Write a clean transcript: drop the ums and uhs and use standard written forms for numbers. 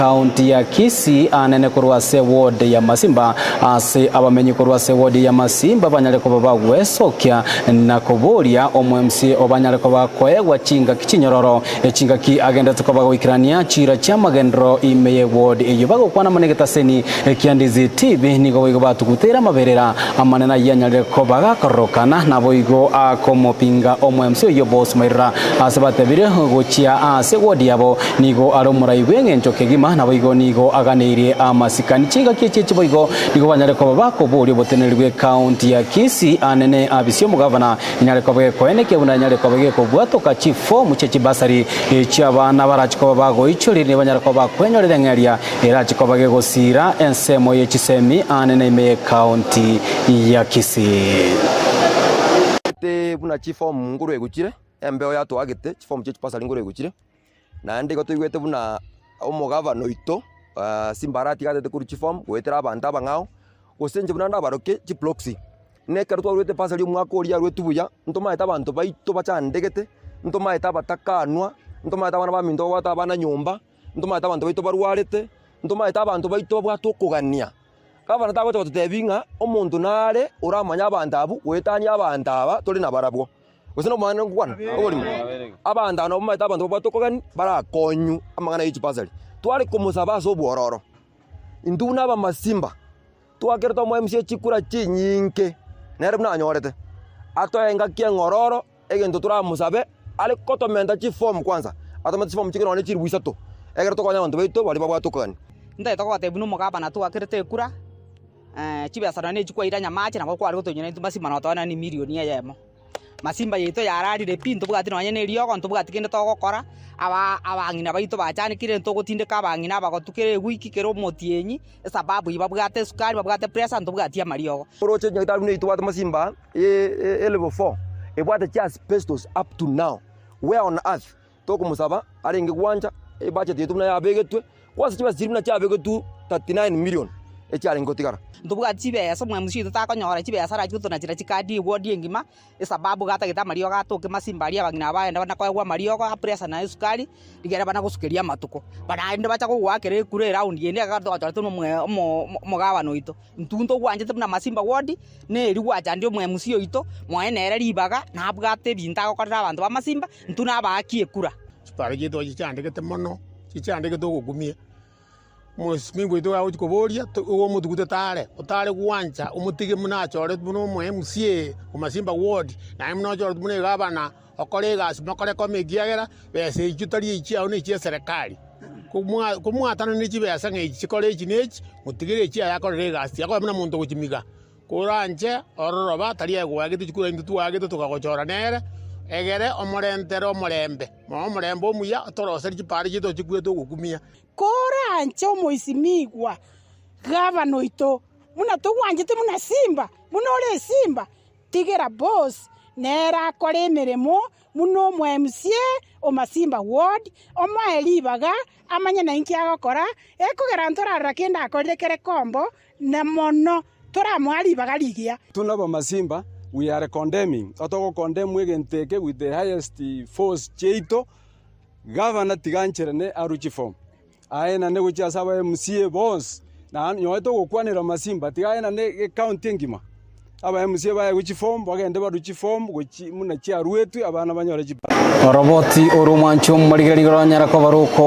County ya Kisii anene korwa ase eward ya Masimba ase abamenyi korwa ase eward ya Masimba banyare koba bagwesokia na koboria omo MCA obanyare koba koegwa chingaki chinyororo chingaki agenderete koba goikerania chiira chiamagenderero ime ye ward eyio bagokwana amo negetaseni kia Ndizi TV nigo boigo batuguteire amaberera amanene ayio anyarire koba gakororokana naboigo akomopinga omo MCA oyio Boss Mairura ase batebire gochia ase ward yabo Nigo are omorai bw'engencho kegima, naboigo nigo aganeirie amasikani. Chingaki echi echi boigo nigo banyare koba bakoboria oboteneneri bw'ecounty ya Kisii anene abisi omogavana enyare koba gekoenekia buna enyare koba gekobwatoka chifomu chie chibasari chi'abana barache koba bagoichoria erinde banyare koba bakwenyorera eng'eria erache koba gegosiira ensemo ye chisemi anene ime y'ecounty ya Kisii. Buna chifomu nkorwa egochire, embeo yatwagete, chifomu chie chibasari nkorwa egochire. Naende igo toigwete buna omogavana oito Simba Arati iga atete korwa chiform goetera abanto abang'ao, gose inche buna ndabaroke chiproxy. Buna ekero twaruete bursary omwaka oria aruetwe buya, ntomaete abanto baito bachandegete, ntomaete abatakanwa, ntomaete abana baminto babwate abana nyomba, ntomaete abanto baito barwarete, ntomaete abanto baito babwate okogania. Gavana tagocha gototebia ng'a omonto nare oramanye abanto abwo goetania abanto aba tore nabarabwo. Gose nomwana ngokwana oborimo? Abanto aba nabo bamaete abanto babwate okogani barakonyu amang'ana ye chibasari. Tware komosaba ase obwororo, intwe buna abamasimba, twakere twamoa MC chikura chinyinge, nere buna anyorete, atoe engaki eng'ororo egento toramosabe are kotomenta chiform kwanza, atomente chiform chike nonye chilifu isato, ekero tokonya abanto baito baria babwate okogani. Ntagete kobatebia buna omogabana twakerete ekura. Chibesa nonya nechi kwaira nyamache nabo kware gotonyora intwe masimba nabo tonya ne emilioni eyemo. Masimba yaito yararire pi ntobwati nonya na eriogo ntobwati kende togokora, aba abang'ina baito bachandekire ntogotindeka abang'ina abagotu kera ewiki kera omotienyi, esababu eyio babwate esukari babwate pressure ntobwati amariogo. Oroche nyagetari buna eyio tobwate masimba aa level 4 ebwate chiasbestos up to now where on earth Tokomosaba arenge gwancha ebudget yaito buna yabegetwe, kwansa chibesa chiria buna chiabegetwe 39 million echiarenge gotigara. Ntobwati chibesa, omwemusi oito takonyora chibesa arache gotonachera chikadi eward engima, esababu iga atagete amariogo atoke masimba aria abang'ina aba bagende bana koegwa amariogo a pressure na esukari, rigere bana gosukeria amatuko. Naende bacha gogoakera ekura eround ende ekero twachorete omwe omo omogabana oito. Intwe ntogwanchete buna masimba ward, neri gwachandire omwemusi oito, moe nere ribaga, nabwate ebinto agokorera abanto ba masimba, Intwe nabaaki ekura. Chipara chiaito chichandegete mono, chichandegete ogokumia. Omosmi oito agochia koboria, igo omotugute tare, otare gwancha omotige buna achoretwe buna omo MCA o Masimba ward, naende buna ochoretwe buna egavana, okore egasi mokore koma ekiagera besa echio tari echiao na echia eserekari. Komwatananire chibesa ng'a echi chikore echi na echi, motigere echiaye akorere egasi, tiga buna monto ogochimiga. Koranche ororoba tari egoagete chikura intwe twaagete tokagochora nere, egere omorentere omorembe, moe omorembe omuya, otoroserie chipara chiaito chikwete ogokumia. Koranche omoisimigwa gavana oito, buna togwanchete buna simba, buna ore esimba, tigera boss nere akore emeremo buna omo MCA o Masimba ward, omoe ribaga amanye nainki agokora, ekogera ntorarora kende akorire kere kombo, Na mono toramoa ribaga rigiya. Intwe nabamasimba, we are condemning, togocondemn egento eke with the highest force chiaito, gavana tiga ancherane arwe chiform, aenane gochia ase aba MCA bonsi, na nonye togokwanera masimba tiga aenane ecounty engima, aba MCA baegwe chiform, bagende barwe chiform gochi buna chiaruetwe abana banyore chibarua. Oroboti orw'omwancho omorigereria roranyare koba roko.